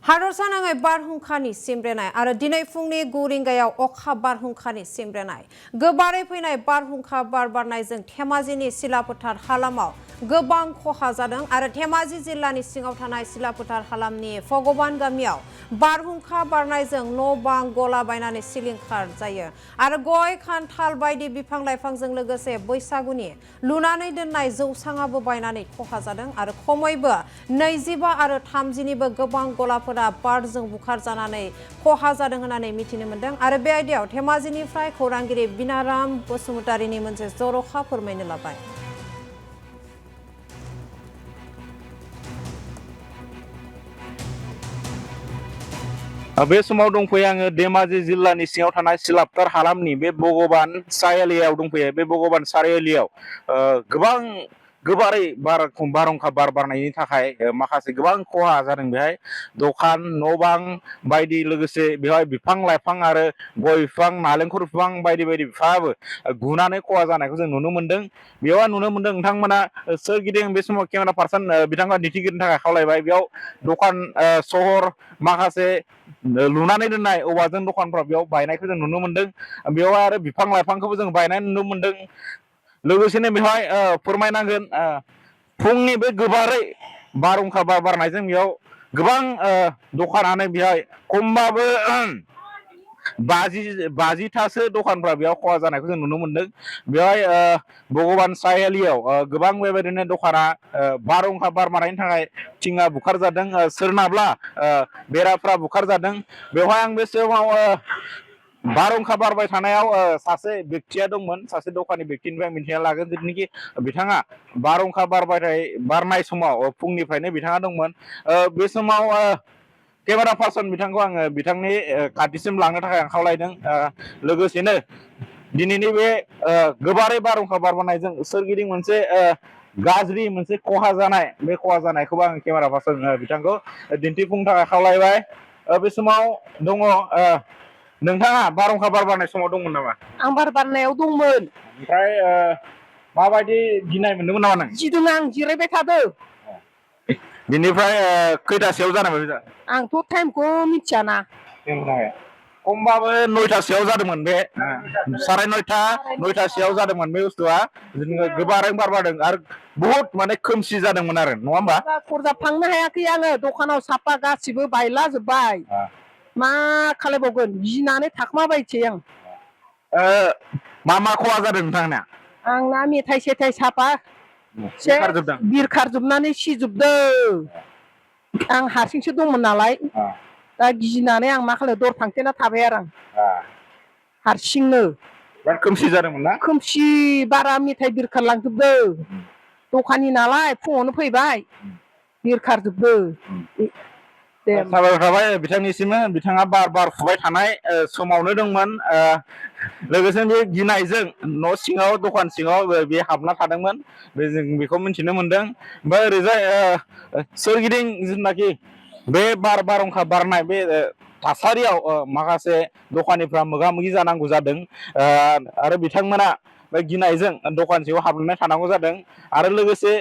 हादरसा नाङै बारहुंखानि सिमब्रेनाय आरो दिनै फुंनि 9 रिंगायाव अखा बारहुंखानि सिमब्रेनाय गोबारै फैनाय बारहुंखा बार बारनायजों धेमाजिनि सिलाफोथार हालामाव गोबां खहा जादों आरो धेमाजि जिल्लानि सिङाव थानाय सिलाफोथार हालामनि भगबान गामियाव बारहुंखा बारनायजों न' बां गला बायनानै सिलिंखार जायो आरो गय खान्थाल बायदि बिफां लाइफांजों लोगोसे बैसागुनि लुनानै दोननाय जौसाङाबो बायनानै खहा जादों आरो खमैबो 25 आरो 30निबो गोबां गलाफोरा बारजों बुखार जानानै खहा जादों होननानै मिथिनो मोन्दों आरो बे आयदायाव धेमाजिनिफ्राय खौरांगिरि बिनाराम बसुमतारिनि मोनसे जर'खा फोरमायनो लाबाय। बे समाव दंफैयो आङो धेमाजि जिल्लानि सिङाव थानाय सिलाफोथार हालामनि बे भगबान सारियालियाव दंफैयो। बे भगबान सारियालियाव गोबां गोबारै बारहुंखा बार बारनायनि थाखाय माखासे गोबां खहा जादों। बेहाय दखान न' बां बायदि लोगोसे बेवहाय बिफां लाइफां आरो गय बिफां नालेंखर बिफां बायदि बायदि बिफाङाबो गुनानै खहा जानायखौ जों नुनो मोन्दों। बेवहाय नुनो मोन्दों नोंथांमोना सोरगिदिं बे समाव केमेरा पार्सन बिथांमोना दिन्थिगिरिनि थाखाय खावलायबाय। बेयाव दखान सहर माखासे लुनानै दोननाय औवाजों दखानफ्रा बेयाव बायनायखौ जों नुनो मोन्दों। बेवहाय आरो बिफां लाइफांखौबो जों बायनाय नुनो मोन्दों। लोगोसेनो बेवहाय फोरमायनांगोन फुंनि बे गोबारै बारहुंखा बार बारनायजों बेयाव गोबां दखानानो बेहाय खमबाबो 50थासो दखानफ्रा बेयाव खहा जानायखौ जों नुनो मोन्दों। बेवहाय भगबान सारियालियाव गोबां बेबायदिनो दखाना बारहुंखा बार बारनायनि थाखाय थिङा बुखार जादों, सोरनाब्ला बेराफ्रा बुखार जादों। बेवहाय आं बे समाव बारहुंखा बारबाय थानायाव सासे बेक्तिया दंमोन, सासे दखाननि बेक्तिनिफ्राय मिन्थिना लागोन जिथुनिखि बिथाङा बारहुंखा बारनाय समाव फुंनिफ्रायनो बिथाङा दंमोन। बे समाव केमेरा पार्सन बिथांखौ आङो बिथांनि खाथिसिम लांनो थाखाय आं खावलायदों। लोगोसेनो दिनैनि बे गोबारै बारहुंखा बारनायजों सोरगिदिं मोनसे गाज्रि मोनसे खहा जानाय, बे खहा जानायखौबो आं केमेरा पार्सन बिथांखौ दिन्थिफुंनो थाखाय खावलायबाय। बे समाव दङ नोंथाङा बारहुंखा बार बारनाय समाव दंमोन नामा? आं बार बारनायाव दंमोन। ओमफ्राय माबायदि गिनाय मोनदोंमोन नामा नों? गिदों, आं जिरायबाय थादों। बिनिफ्राय खैथासोआव जानायमोन? आंथ' टाइमखौ मिथियाना। खमबाबो 9थासोआव जादोंमोन। बे 9:30 जादोंमोन बे बुस्थुआ। गोबारै बार बारदों आरो बुहुत माने खोमसि जादोंमोन आरो, नङा होमबा? खरजा फांनो हायाखै आङो, दखानाव साफा गासिबो बायला जोब्बाय। मा खालायबावगोन, गिनानै थाखोमाबायसै आं। मा मा खहा जादों नोंथांना? आंना मेथाइ सेथाइ साफा बिरखारजोबनानै सिजोबदों। आं हारसिंसो दंमोन नालाय, दा गिनानै आं मा खालाय दर फांथेना थाबाय आरो आं हारसिंनो। बिराद खोमसि जादोंमोन ना? खोमसि, बारा मेथाइ बिरखारलांजोबदों। दखाननि नालाय फुङावनो फैबाय, बिरखारजोबदों। दे साबायखर थाबाय बिथांनिसिम। बिथाङा बार फुबाय थानाय समावनो दंमोन। लोगोसे बे गिनायजों न' सिङाव दखान सिङाव बे हाबना थादोंमोन, बे जों बेखौ मिन्थिनो मोन्दों। ओमफ्राय ओरैजाय सोरगिदिं जिथुनाखि बे बारहुंखा बारनाय बे थासारियाव माखासे दखानिफ्रा मोगा मोगि जानांगौ जादों आरो बिथांमोना बे गिनायजों दखान सिङाव हाबनानै थानांगौ जादों। आरो लोगोसे